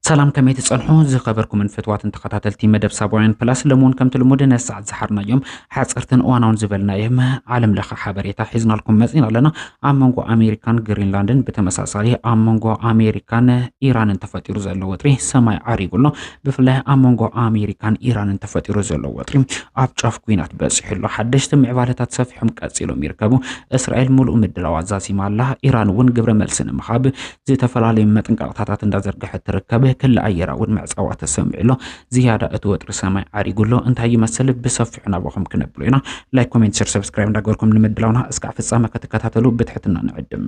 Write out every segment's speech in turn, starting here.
ሰላም፣ ከመይ ትጸንሑ ዝኸበርኩምን ፍትዋትን ተኸታተልቲ መደብ ሳባውያን ፕላስ? ሎሚ እውን ከምቲ ልሙድ ነሳዕ ዝሓርናዮም ሓጸርትን እዋናውን ዝበልናዮም ዓለም ለኸ ሓበሬታ ሒዝናልኩም መጺና ኣለና። ኣብ መንጎ ኣሜሪካን ግሪንላንድን፣ ብተመሳሳሊ ኣብ መንጎ ኣሜሪካን ኢራንን ተፈጢሩ ዘሎ ወጥሪ ሰማይ ዓሪጉ ኣሎ። ብፍላይ ኣብ መንጎ ኣሜሪካን ኢራንን ተፈጢሩ ዘሎ ወጥሪ ኣብ ጫፍ ኲናት በጺሑ ኣሎ። ሓደሽቲ ምዕባለታት ሰፊሖም ቀጺሎም ይርከቡ። እስራኤል ሙሉእ ምድላዋ ዛዚማ ኣላ። ኢራን እውን ግብረ መልሲ ንምሃብ ዝተፈላለዩ መጥንቀቕታታት እንዳዘርግሐት ትርከብ። ክሊ ኣየራ እውን ምዕጻዋ ተሰሚዑ ኣሎ። ዝያዳ እቲ ወጥሪ ሰማይ ዓሪጉ ኣሎ። እንታይ ይመስል? ብሰፊሑ ናባኹም ክነብሎ ኢና። ላይክ፣ ኮሜንት፣ ሸር፣ ሰብስክራይብ እንዳገበርኩም ንምድላውና እስካዕ ፍጻመ ክትከታተሉ ብትሕትና ንዕድም።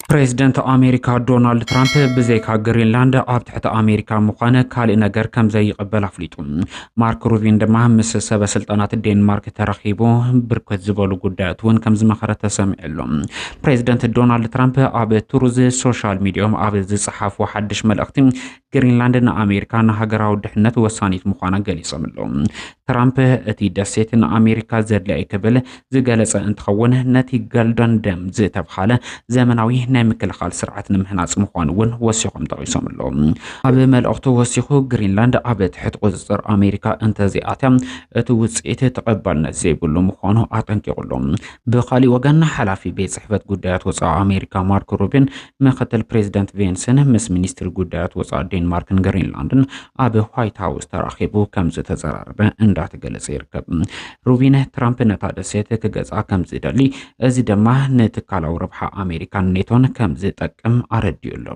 ፕሬዚደንት ኣሜሪካ ዶናልድ ትራምፕ ብዘይካ ግሪንላንድ ኣብ ትሕቲ ኣሜሪካ ምዃን ካልእ ነገር ከም ዘይቕበል ኣፍሊጡ። ማርክ ሩቢን ድማ ምስ ሰበ ስልጣናት ዴንማርክ ተራኺቡ ብርክት ዝበሉ ጉዳያት እውን ከም ዝመኸረ ተሰሚዑ ኣሎ። ፕሬዚደንት ዶናልድ ትራምፕ ኣብ ትሩዝ ሶሻል ሚዲያኦም ኣብ ዝጸሓፎ ሓድሽ መልእኽቲ፣ ግሪንላንድ ንኣሜሪካ ንሃገራዊ ድሕነት ወሳኒት ምዃና ገሊጾም ኣለዉ። ትራምፕ እቲ ደሴት ንኣሜሪካ ዘድልያ እዩ ክብል ዝገለጸ እንትኸውን፣ ነቲ ገልደን ደም ዝተብሃለ ዘመናዊ ናይ ምክልኻል ስርዓት ንምህናጽ ምዃኑ እውን ወሲኾም ጠቒሶም ኣለዉ። ኣብ መልእኽቱ ወሲኹ፣ ግሪንላንድ ኣብ ትሕቲ ቁጽጽር ኣሜሪካ እንተዘይኣትያ፣ እቲ ውጽኢት ተቐባልነት ዘይብሉ ምዃኑ ኣጠንቂቑ ኣሎ። ብኻሊእ ወገን፣ ሓላፊ ቤት ጽሕፈት ጉዳያት ወጻኢ ኣሜሪካ ማርኮ ሩቢን፣ ምክትል ፕሬዚደንት ቬንስን ምስ ሚኒስትሪ ጉዳያት ወጻኢ ዴንማርክን ግሪንላንድን ኣብ ዋይት ሃውስ ተራኺቡ ከም ዝተዘራረበ እንዳተገለጸ ይርከብ። ሩቢን፣ ትራምፕ ነታ ደሴት ክገዝኣ ከም ዝደሊ፣ እዚ ድማ ንትካላዊ ረብሓ ኣሜሪካን ኔቶን ከም ዝጠቅም ኣረዲኡ ኣሎ።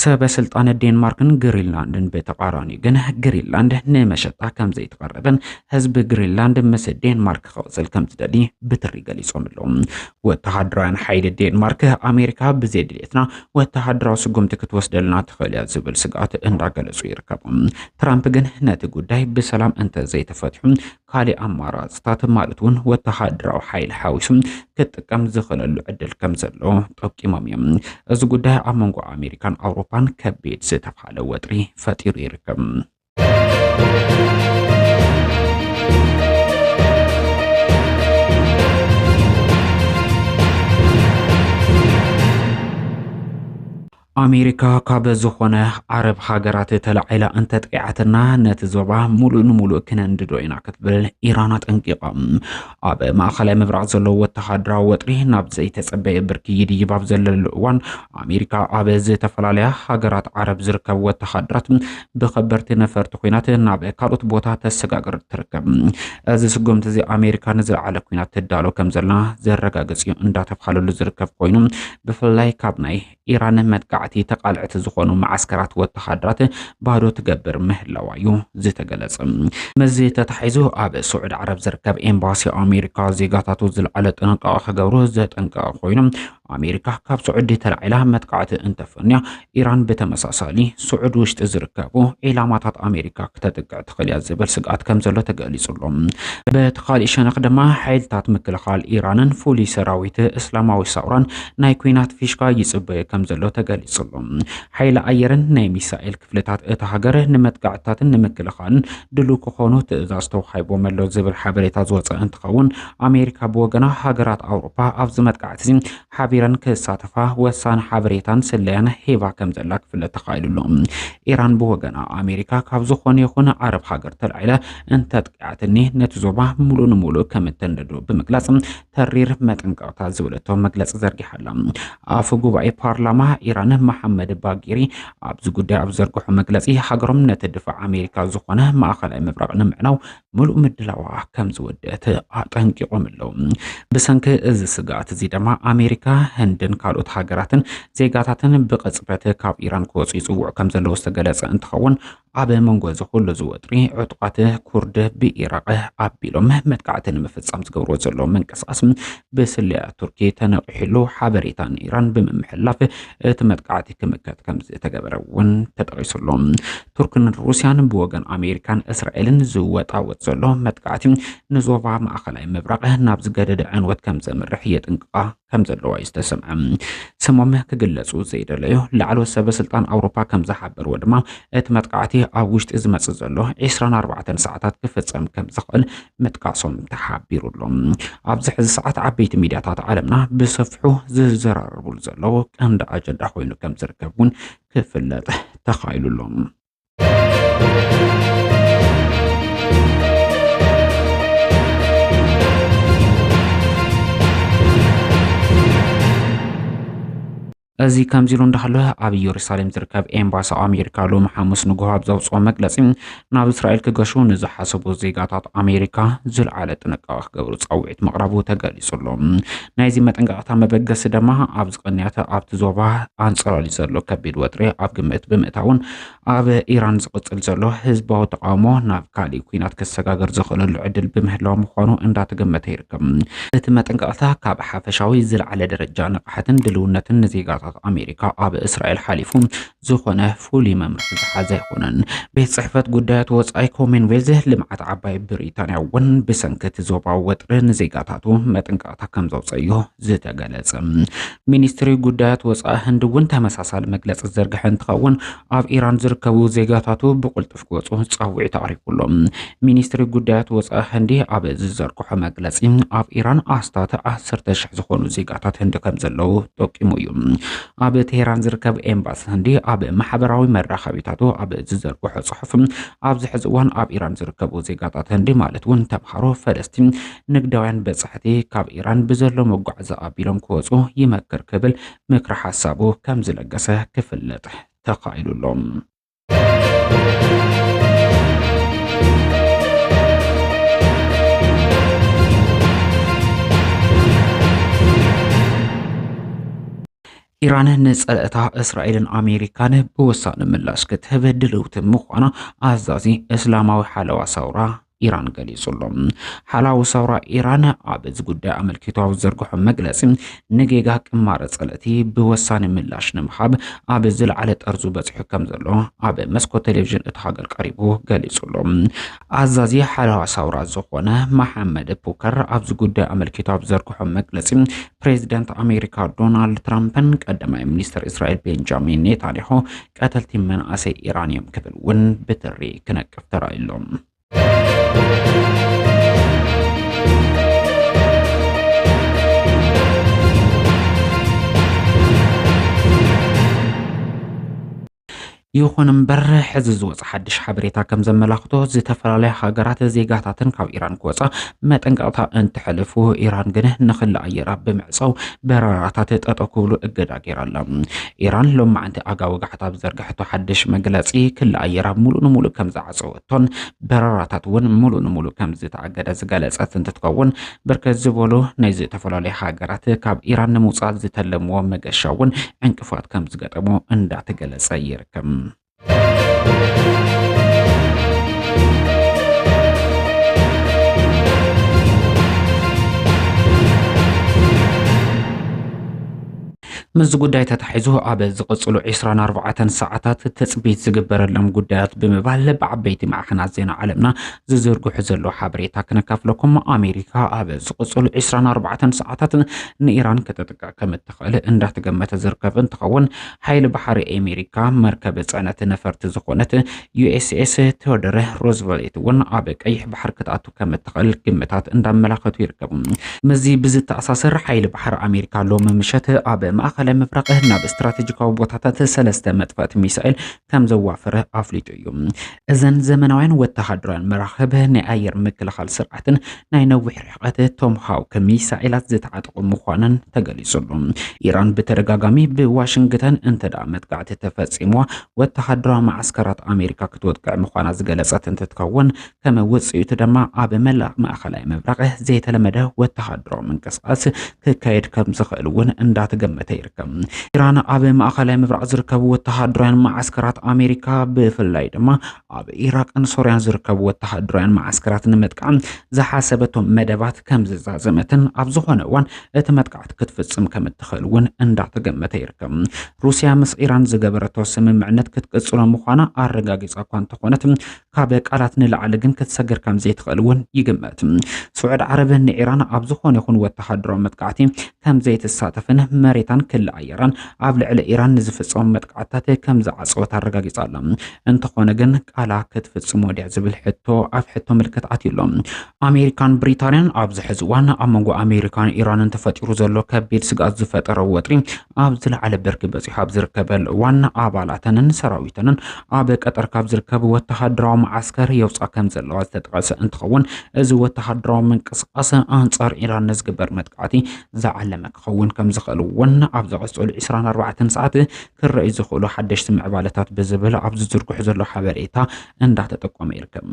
ሰበ ስልጣን ዴንማርክን ግሪንላንድን ብተቓራኒኡ ግን፣ ግሪንላንድ ንመሸጣ ከም ዘይትቐርብን ህዝቢ ግሪንላንድ ምስ ዴንማርክ ክቕጽል ከም ዝደሊ ብትሪ ገሊጾም ኣለዉ። ወተሃደራውያን ሓይሊ ዴንማርክ፣ ኣሜሪካ ብዘይ ድሌትና ወተሃደራዊ ስጉምቲ ክትወስደልና ትኽእል እያ ዝብል ስግኣት እንዳገለጹ ይርከቡ። ትራምፕ ግን ነቲ ጉዳይ ብሰላም እንተ ዘይተፈትሑ፣ ካልእ ኣማራጽታት ማለት እውን ወተሃደራዊ ሓይሊ ሓዊሱ ክጥቀም ዝኽእለሉ ዕድል ከም ዘሎ ጠቂሞም እዮም። እዚ ጉዳይ ኣብ መንጎ ኣሜሪካን ኣውሮፓን ከቢድ ዝተብሃለ ወጥሪ ፈጢሩ ይርከብ። ኣሜሪካ ካብ ዝኾነ ዓረብ ሃገራት ተላዒላ እንተጥቂዓትና፣ ነቲ ዞባ ሙሉእ ንሙሉእ ክነንድዶ ኢና ክትብል ኢራን ኣጠንቂቓ። ኣብ ማእኸላይ ምብራቕ ዘሎ ወተሃደራዊ ወጥሪ ናብ ዘይተጸበየ ብርኪ ይድይብ ኣብ ዘለሉ እዋን፣ ኣሜሪካ ኣብ ዝተፈላለያ ሃገራት ዓረብ ዝርከቡ ወተሃደራት ብኸበድቲ ነፈርቲ ኲናት ናብ ካልኦት ቦታ ተሰጋግር ትርከብ። እዚ ስጉምቲ እዚ፣ ኣሜሪካ ንዝለዓለ ኲናት ትዳሎ ከም ዘላ ዘረጋግጽ እዩ እንዳተብሃለሉ ዝርከብ ኮይኑ፣ ብፍላይ ካብ ናይ ኢራን መጥቃዕቲ ተቓልዕቲ ዝኾኑ መዓስከራት ወተሃደራት ባዶ ትገብር ምህላዋ እዩ ዝተገለጸ። ምስዚ ተታሒዙ፣ ኣብ ስዑዲ ዓረብ ዝርከብ ኤምባሲ ኣሜሪካ ዜጋታቱ ዝለዓለ ጥንቃቐ ክገብሩ ዘጠንቀቐ ኮይኑ፣ ኣሜሪካ ካብ ስዑዲ ተላዒላ መጥቃዕቲ እንተፈንያ፣ ኢራን ብተመሳሳሊ ስዑዲ ውሽጢ ዝርከቡ ዒላማታት ኣሜሪካ ክተጥቅዕ ትኽእል እያ ዝብል ስግኣት ከም ዘሎ ተገሊጹ ኣሎ። በቲ ካሊእ ሸነኽ ድማ፣ ሓይልታት ምክልኻል ኢራንን ፍሉይ ሰራዊት እስላማዊ ሰውራን ናይ ኲናት ፊሽካ ይጽበዩ ከም ዘሎ ተገሊጹ ኣሎ። ሓይሊ ኣየርን ናይ ሚሳኤል ክፍልታት እታ ሃገር ንመጥቃዕትታትን ንምክልኻልን ድሉው ክኾኑ ትእዛዝ ተዋሂቦም ኣሎ ዝብል ሓበሬታ ዝወጸ እንትኸውን፣ ኣሜሪካ ብወገና፣ ሃገራት ኣውሮፓ ኣብዚ መጥቃዕቲ እዚ ሓቢረን ክሳተፋ ወሳኒ ሓበሬታን ስለያን ሂባ ከም ዘላ ክፍለጥ ተኻኢሉ ኣሎ። ኢራን ብወገና፣ ኣሜሪካ ካብ ዝኾነ ይኹን ዓረብ ሃገር ተላዒለ እንተጥቂዓትኒ፣ ነቲ ዞባ ሙሉእ ንሙሉእ ከም እተንድዶ ብምግላጽ፣ ተሪር መጠንቀቕታ ዝበለቶ መግለጺ ዘርጊሓ ኣላ። ኣፈ ጉባኤ ፓርላማ ኢራን መሓመድ ባጊሪ ኣብዚ ጉዳይ ኣብ ዘርግሖ መግለጺ፣ ሃገሮም ነቲ ድፋዕ ኣሜሪካ ዝኾነ ማእኸላይ ምብራቕ ንምዕናው ምሉእ ምድላዋ ከም ዝወደአት ኣጠንቂቖም ኣለዉ። ብሰንኪ እዚ ስግኣት እዚ ድማ፣ ኣሜሪካ፣ ህንድን ካልኦት ሃገራትን ዜጋታትን ብቕጽበት ካብ ኢራን ክወጹ ይጽውዑ ከም ዘለዉ ዝተገለጸ እንትኸውን፣ ኣብ መንጎ እዚ ኩሉ እዚ ወጥሪ፣ ዕጡቓት ኩርድ ብኢራቕ ኣቢሎም መጥቃዕቲ ንምፍጻም ዝገብርዎ ዘለዉ ምንቅስቓስ ብስለያ ቱርኪ ተነቒሕሉ፣ ሓበሬታ ንኢራን ብምምሕልላፍ እቲ መጥቃዕቲ ክምከት ከም ዝተገበረ እውን ተጠቒሱ ኣሎ። ቱርክን ሩስያን ብወገን ኣሜሪካን እስራኤልን ዝወጣወጥ ዘሎ መጥቃዕቲ፣ ንዞባ ማእኸላይ ምብራቕ ናብ ዝገደደ ዕንወት ከም ዘምርሕ የጥንቅቓ ከም ዘለዋ እዩ ዝተሰምዐ። ስሞም ክግለጹ ዘይደለዩ ላዕለዎት ሰበ ስልጣን ኣውሮፓ ከም ዝሓበርዎ ድማ፣ እቲ መጥቃዕቲ ኣብ ውሽጢ ዝመጽእ ዘሎ ዒስራን ኣርባዕተን ሰዓታት ክፍጸም ከም ዝኽእል ምጥቃሶም ተሓቢሩ ኣሎ። ኣብዚ ሕዚ ሰዓት ዓበይቲ ሚድያታት ዓለምና ብሰፊሑ ዝዘራረቡሉ ዘለዉ ቀንዲ ኣጀንዳ ኮይኑ ከም ዝርከብ እውን ክፍለጥ ተኻኢሉ ኣሎ። እዚ ከምዚ ኢሉ እንዳሃለወ፣ ኣብ ኢየሩሳሌም ዝርከብ ኤምባሲ ኣሜሪካ ሎሚ ሓሙስ ንግሆ ኣብ ዘውፅኦ መግለፂ፣ ናብ እስራኤል ክገሹ ንዝሓሰቡ ዜጋታት ኣሜሪካ ዝለዓለ ጥንቃቐ ክገብሩ ፃውዒት ምቕራቡ ተገሊጹ ኣሎ። ናይዚ መጠንቀቕታ መበገሲ ድማ፣ ኣብዚ ቅንያት ኣብቲ ዞባ ኣንጸላልዩ ዘሎ ከቢድ ወጥሪ ኣብ ግምት ብምእታውን፣ ኣብ ኢራን ዝቕጽል ዘሎ ህዝባዊ ተቓውሞ ናብ ካሊእ ኲናት ክሰጋገር ዝኽእለሉ ዕድል ብምህላው ምዃኑ እንዳተገመተ ይርከብ። እቲ መጠንቀቕታ ካብ ሓፈሻዊ ዝለዓለ ደረጃ ንቕሓትን ድልውነትን ንዜጋታት ኣሜሪካ ኣብ እስራኤል ሓሊፉ ዝኾነ ፍሉይ መምርሒ ዝሓዘ ኣይኮነን። ቤት ጽሕፈት ጉዳያት ወጻኢ ኮመንዌልዝ ልምዓት ዓባይ ብሪጣንያ እውን ብሰንኪ እቲ ዞባዊ ወጥሪ ንዜጋታቱ መጠንቀቕታ ከም ዘውጸዮ ዝተገለጸ። ሚኒስትሪ ጉዳያት ወጻኢ ህንዲ እውን ተመሳሳሊ መግለጺ ዝዘርግሐ እንትኸውን፣ ኣብ ኢራን ዝርከቡ ዜጋታቱ ብቕልጡፍ ክወጹ ጻውዒት ኣቕሪቡ ኣሎ። ሚኒስትሪ ጉዳያት ወጻኢ ህንዲ ኣብ ዝዘርግሖ መግለጺ፣ ኣብ ኢራን ኣስታት ዓሰርተ ሽሕ ዝኾኑ ዜጋታት ህንዲ ከም ዘለዉ ጠቂሙ እዩ። ኣብ ቴህራን ዝርከብ ኤምባሲ ህንዲ ኣብ ማሕበራዊ መራኸቢታቱ ኣብ ዝዘርግሖ ጽሑፍ፣ ኣብዚ ሕዚ እዋን ኣብ ኢራን ዝርከቡ ዜጋታት ህንዲ ማለት እውን ተምሃሮ፣ ፈለስቲ፣ ንግዳውያን በጻሕቲ ካብ ኢራን ብዘሎ መጓዓዚ ኣቢሎም ክወጹ ይመክር ክብል ምክሪ ሓሳቡ ከም ዝለገሰ ክፍለጥ ተኻኢሉ ኣሎ። ኢራን ንጸላእታ እስራኤልን ኣሜሪካን ብወሳኒ ምላሽ ክትህብ ድልውቲ ምዃና ኣዛዚ እስላማዊ ሓለዋ ሰውራ ኢራን ገሊጹ ኣሎ። ሓላዊ ሰውራ ኢራን ኣብ እዚ ጉዳይ ኣመልኪቱ ኣብ ዘርግሖ መግለጺ፣ ንጌጋ ቅማረ ጸላእቲ ብወሳኒ ምላሽ ንምሃብ ኣብ ዝለዓለ ጠርዙ በጺሑ ከም ዘሎ ኣብ መስኮት ቴሌቪዥን እቲ ሃገር ቀሪቡ ገሊጹ ኣሎ። ኣዛዚ ሓለዋ ሰውራ ዝኾነ መሓመድ ፑከር ኣብዚ ጉዳይ ኣመልኪቱ ኣብ ዘርግሖ መግለጺ፣ ፕሬዚደንት ኣሜሪካ ዶናልድ ትራምፕን ቀዳማይ ሚኒስትር እስራኤል ቤንጃሚን ኔታንያሁ ቀተልቲ መናእሰይ ኢራን እዮም ክብል እውን ብትሪ ክነቅፍ ተራእዩ ኣሎ። ይኹን እምበር፣ ሕዚ ዝወፀ ሓድሽ ሓበሬታ ከም ዘመላኽቶ፣ ዝተፈላለያ ሃገራት ዜጋታተን ካብ ኢራን ክወፃ መጠንቀቕታ እንትሕልፉ፣ ኢራን ግን ንክሊ ኣየራ ብምዕፃው በረራታት ጠጠው ክብሉ እገዳ ገይራ ኣላ። ኢራን ሎማዕንቲ ኣጋ ወጋሕታ ኣብ ዘርግሐቶ ሓድሽ መግለፂ፣ ክሊ ኣየራ ሙሉእ ንሙሉእ ከም ዝዓፀወቶን በረራታት እውን ሙሉእ ንሙሉእ ከም ዝተኣገደ ዝገለፀት እንትትከውን፣ ብርክት ዝበሉ ናይ ዝተፈላለዩ ሃገራት ካብ ኢራን ንምውፃእ ዝተለምዎ መገሻ እውን ዕንቅፋት ከም ዝገጠሞ እንዳተገለፀ ይርከብ። ምስዚ ጉዳይ ተታሒዙ ኣብ ዝቕጽሉ ዒስራን ኣርባዕተን ሰዓታት ትጽቢት ዝግበረሎም ጉዳያት ብምባል ብዓበይቲ ማዕኸናት ዜና ዓለምና ዝዝርግሑ ዘለዉ ሓበሬታ ክነካፍለኩም። ኣሜሪካ ኣብ ዝቕጽሉ ዒስራን ኣርባዕተን ሰዓታት ንኢራን ከተጥቅዕ ከም እትኽእል እንዳተገመተ ዝርከብ እንትኸውን፣ ሓይሊ ባሕሪ ኣሜሪካ መርከብ ጽዕነት ነፈርቲ ዝኾነት ዩ ኤስ ኤስ ቴዎዶር ሮዝቨልት እውን ኣብ ቀይሕ ባሕሪ ክትኣቱ ከም እትኽእል ግምታት እንዳመላኸቱ ይርከቡ። ምስዚ ብዝተኣሳሰር፣ ሓይሊ ባሕሪ ኣሜሪካ ሎሚ ምሸት ኣብ ማእኸላይ ምብራቕ ናብ ስትራቴጂካዊ ቦታታት ሰለስተ መጥፋእቲ ሚሳኤል ከም ዘዋፈረ ኣፍሊጡ እዩ። እዘን ዘመናውያን ወተሃደራውያን መራኽብ ናይ ኣየር ምክልኻል ስርዓትን ናይ ነዊሕ ርሕቀት ቶምሃውክ ሚሳኤላት ዝተዓጠቑ ምዃነን ተገሊጹ ኣሎ። ኢራን ብተደጋጋሚ ብዋሽንግተን እንተ ደኣ መጥቃዕቲ ተፈጺምዋ፣ ወተሃደራዊ መዓስከራት ኣሜሪካ ክትወቅዕ ምዃና ዝገለጸት እንትትከውን፣ ከም ውጽኢቱ ድማ ኣብ መላእ ማእኸላይ ምብራቕ ዘይተለመደ ወተሃደራዊ ምንቅስቃስ ክካየድ ከም ዝኽእል እውን እንዳተገመተ ይርከብ። ኢራን ኣብ ማእኸላይ ምብራቕ ዝርከቡ ወተሃደራውያን መዓስከራት ኣሜሪካ፣ ብፍላይ ድማ ኣብ ኢራቅን ሶርያን ዝርከቡ ወተሃደራውያን መዓስከራት ንምጥቃም ዝሓሰበቶም መደባት ከም ዝዛዘመትን ኣብ ዝኾነ እዋን እቲ መጥቃዕቲ ክትፍጽም ከም እትኽእል እውን እንዳተገመተ ይርከብ። ሩስያ ምስ ኢራን ዝገበረቶ ስምምዕነት ክትቅጽሎ ምዃና ኣረጋጊጻ እኳ እንተኾነት፣ ካብ ቃላት ንላዕሊ ግን ክትሰግር ከም ዘይትኽእል እውን ይግመት። ስዑድ ዓረብ ንኢራን ኣብ ዝኾነ ይኹን ወተሃደራዊ መጥቃዕቲ ከም ዘይትሳተፍን መሬታን ክሊ ኣየራን ኣብ ልዕሊ ኢራን ንዝፍጸሙ መጥቃዕትታት ከም ዝዓጸወት ኣረጋጊጻ ኣላ። እንተኾነ ግን ቃላ ክትፍጽሞ ድያ ዝብል ሕቶ ኣብ ሕቶ ምልክት ኣትዩ ኣሎ። ኣሜሪካን ብሪታንያን ኣብዚ ሕዚ እዋን ኣብ መንጎ ኣሜሪካን ኢራንን ተፈጢሩ ዘሎ ከቢድ ስግኣት ዝፈጠረ ወጥሪ ኣብ ዝለዓለ ብርኪ በጺሑ ኣብ ዝርከበሉ እዋን፣ ኣባላተንን ሰራዊተንን ኣብ ቀጠር ካብ ዝርከቡ ወተሃደራዊ መዓስከር የውፅኣ ከም ዘለዋ ዝተጠቐሰ እንትኸውን፣ እዚ ወተሃደራዊ ምንቅስቃስ ኣንጻር ኢራን ንዝግበር መጥቃዕቲ ዝዓለመ ክኸውን ከም ዝኽእል እውን ኣብ ዝቐጸሉ ዕስራን ኣርባዕተን ሰዓት ክረኣዩ ዝኽእሉ ሓደሽቲ ምዕባለታት ብዝብል ኣብ ዝዝርግሑ ዘሎ ሓበሬታ እንዳተጠቆመ ይርከብ።